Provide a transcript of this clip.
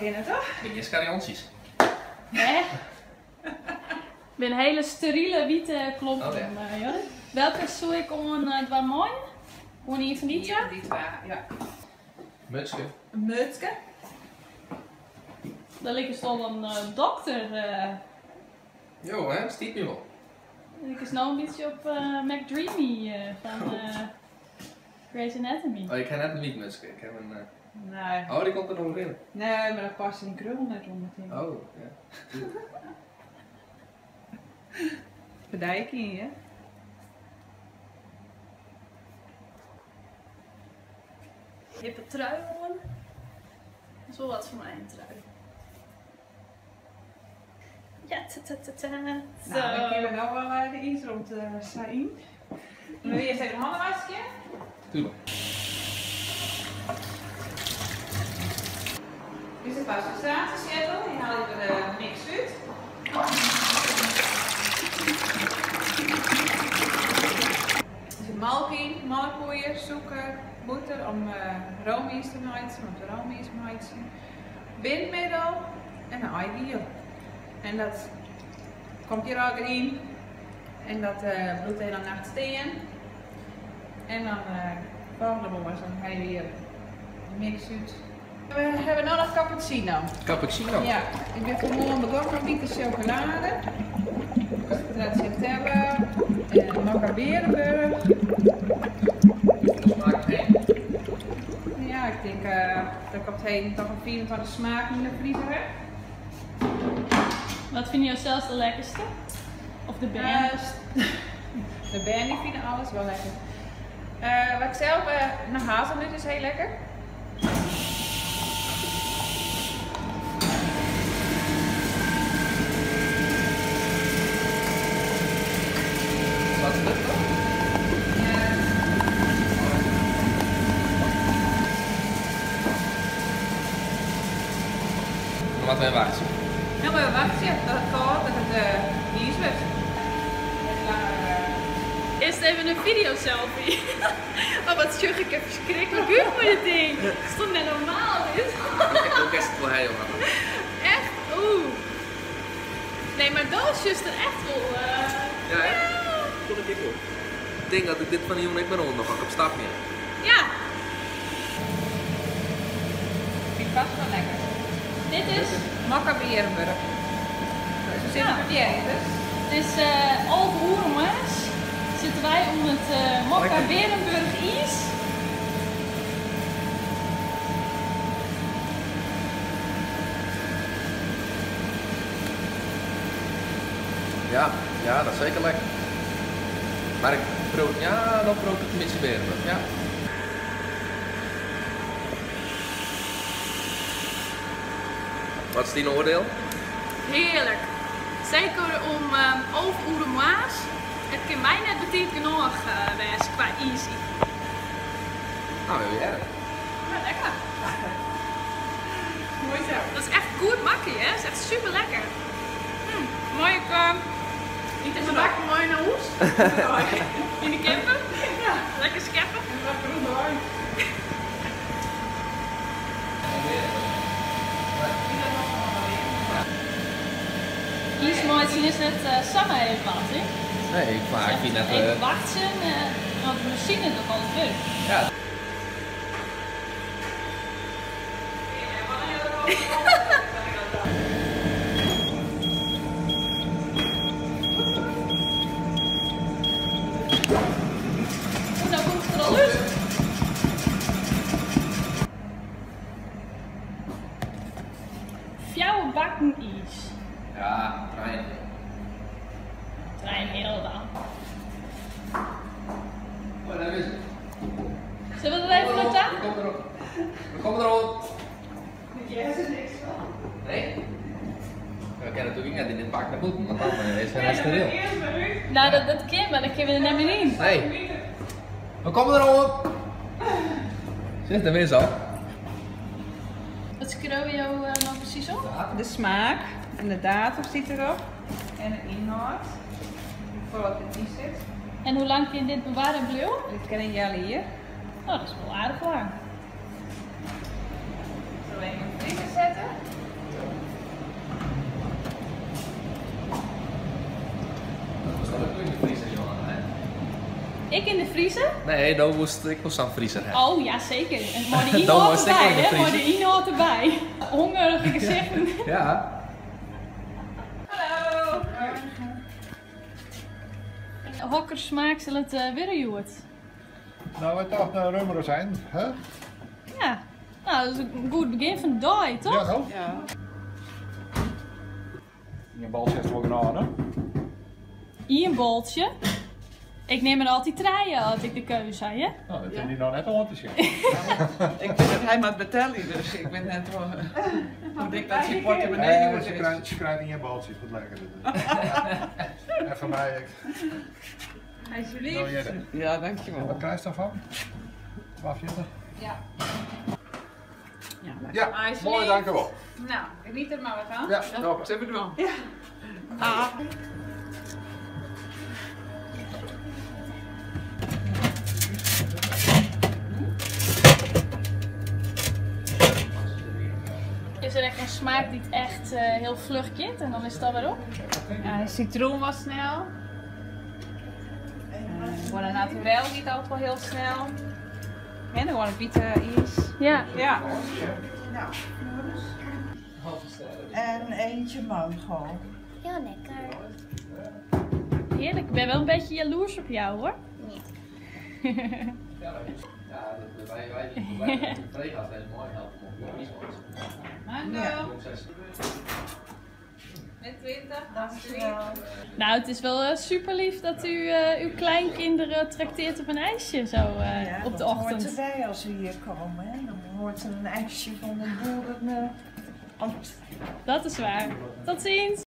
kinne, toch? Bin gjin skarjontsjes. Nee. Bin hele steriele wite klompen, Oh, ja. Jorrit. Welke soe ik oan dwaan meie? Oan ien fan dy Ien twa? fan dy twa, ja. Mutske. In mutske. Dan likest al in dokter. Jo, hè? Stiet my wol. Likest no in bytsje op McDreamy fan Grey's Anatomy. Oh, ik ha net in wyt mutske. Ik ha in. Nee. Oh, dy komt der noch in. Nee, mar dan past dyn krul net om meteen. Oh, ja. Foar dy kin, hè? Hippe trui oan. Dat is wol wat foar my, in trui. Ja, ta ta ta ta. Nou, dan kinne we no wol de iisromte sa yn. Dan earst even hannen waskje. Tuurlijk. Dit is de pasteurisatietsjettel, dy haal je der de mix út. Der sit molke yn, molkpoeier, sûker, bûter om roomiis te meitsjen, om te roomiis meitsjen, bindmiddel en in eigiel. En dat komt hjir allegear yn en dat bliuwt de hiele nacht stean. En dan folgjende moarns dan ha je hjir de mix út. We hawwe no noch cappuccino. Cappuccino? Ja, ik bin fanmoarn begûn mei wite sjokolade, stracciatella en mokka Beerenburg. Hoefolle smaken ha je? Ja, ik tink dat ik op 't heden toch in 25 smaken yn de friezer ha. Wat fine jo sels de lekkerste? Of de bern? De bern die fine alles wol lekker. Wat ik sels, no hazelnút is hiel lekker. Wat is dit dan? Dan moatte we even wachtsje. Dan moatte we wachtsje tot it kâld, dat it iis wurdt. Earst even in video-selfie. Oh, wat sjoch ik er ferskriklik út mei dit ding. Dat is toch net normaal dit? Hoe kinst it wol ha, Johanna? Echt? Oeh. Nee, mar do sjochst der echt wol. Ja, hè? Fûn ik ek wol. Ik tink dat ik dit fan 'e jûn ek wer oan doch as ik op stap gean. Ja. Fyn ik vast wel lekker. Dit is? Mokka Beerenburg. We sitte probearje dus. It is 11 oere moarns. Sitte wy oan it Mokka Beerenburg iis. Ja, ja, dat is seker lekker. Mar ik proe, ja, dan proe ik it in bytsje Beerenburg, ja. Wat is dyn oardiel? Hearlik. Seker om 11 oere moarns. It kin my net betiid genôch wêze kwa iis iten. No, we hearre. Ja, lekker. Moai sa. Dat is echt goed makke, hè? Dat is echt super lekker. Mei ik niet in de bak mei nei hûs? Yn de camper? Ja. Lekker skeppe. Lekker rûndraaien. Iis meitsjen is net samar even wat, hè? Nee, ik fyn net. Even wachtsjen, want de masine docht al it wurk. Ja. Oeh, no komt it der al út. Fjouwer bakken iis. Ja, trijenheal. Trijenheal dan. Oh, daar is het. Sille we der even nei ta? We komme derop. We komme derop. Dit is er niks fan. Nee? We kinne natuerlik net yn dit pak nei bûten, want dan is het steriel. No, dat kin, mar dan kinne we der net mear yn. Nee. We komme derop. Sis, dêr binne se al. Wat skriuwe jo no presys op? De smaak en de datum stiet derop en de ynhâld, hoefolle deryn sit. En hoe lang kin dit bewarre bliuwe? Dit kin in healjier. Oh, dat is wol aardich lang. Sille we even yn de friezer sette. Ik in de friezer? Nee, do woest ek wol sa'n friezer ha. Oh ja, seker. En mei de Do ynhâld woest ek wol derby, in de hè? Mei de friezer. ynhâld derby. Hongerige gesichten. Ja. Hallo! Hokker smaak sil it wurde hjoed? No, ik tocht in rumrozijn, hè? Ja, no, dat is in goed begjin fan de dei, toch? Ja, no? Ja. Ien boltsje is wol genôch, ne? Ien boltsje? Ik nim der altyd trije as ik de keuze ha, hear. No, dat is dy noch net oan te sjen. Ik wit dat hy moat betelje, dus ik wit net hoe dik dat syn portemonnee Nee, hjoed se is. krijt ien boltsje, wat lekker. En foar my ek. Alsjeblieft. No, hearre. Ja, dankjewol. Wat krijst daarvan? 42? Ja. Ja, Ja, Alsjeblieft. moai, dankjewol. No, geniet der mar wat fan. Ja, top. Zullen we doen? Ja. Ah. Is der ek in smaak dy't echt hiel fluch giet en dan is it alwer op? Ja, citroen was snel. Gewoan in naturel giet altyd wol hiel snel. En gewoan in wite iis. Ja. Ja. Nou, En eentje mango. Heel lekker. Heerlijk, ik ben wel een beetje jaloers op jou hoor. Ja, dat, wij, wij, wij, wij collega's mooi helpen om Mango. Met 20. Dankjewel. Nou, het is wel super lief dat u uw kleinkinderen trakteert op een ijsje zo Ja, op de dat hoort ochtend. erbij als ze hier komen. Hè. Dan hoort er een ijsje van de boeren. Dat is waar. Tot ziens!